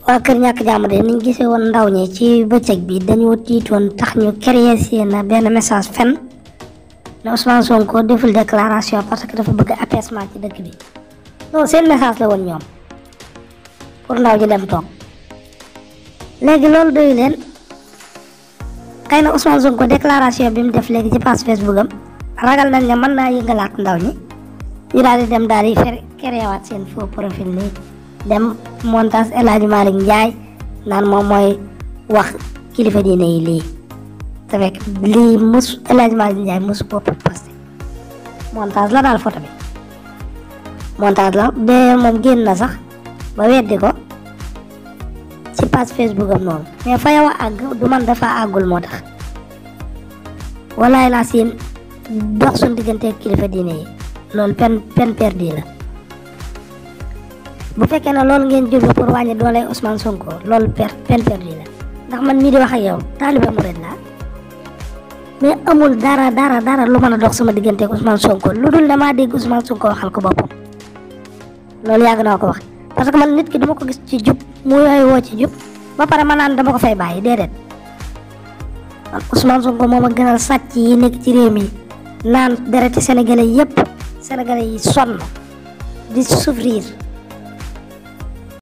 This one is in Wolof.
waa kër ñàkk jàmm de niñ gisee woon ndaw ñi ci bëccëg bi dañoo tiitoon tax ñu créer seen benn message fen ne Ousmane Sonko deful déclaration parce que dafa bëgg apaisement ci dëkk bi non seen message la woon ñoom pour ndaw ñi dem toog léegi loolu doyu leen xëy na Ousmane Sonko déclaration bi mu def léegi ci page Facebook am ragal nañ ne mën naa yëngalaat ndaw ñi ñu daal di dem daal di créer waat seen faux profil nii dem montage El Hadj Malick Ndiaye naan moom mooy wax kilifa diine yi lii te fekk lii mus El Hadj Malick Ndiaye musu ko posté montage la daal photo bi montage la ba moom génn na sax ba weddi ko ci page Facebook am noonu mais fa yow a àgg du man dafa àggul moo tax walaay laa siin dox suñu diggante kilifa diine yi loolu peine perdue la bu fekkee ne loolu ngeen jublu pour wàññi doole Ousmane Sonko loolu peine perdue la ndax man mii di wax ak yow taalibe murid laa mais amul dara lu mën a dox sama diggante ak Ousmane Sonko lu dul damaa dégg Ousmane Sonko waxal ko boppam loolu yàgg naa ko wax parce que man nit ki dama ko gis ci jub mu yooyu woo ci jub ba pare ma naan dama ko fay bàyyi déedéet man Ousmane Sonko moom a gënal sàcc yi nekk ci réew mi naan dereti sénégalais yépp sénégalais yi sonn di souffrir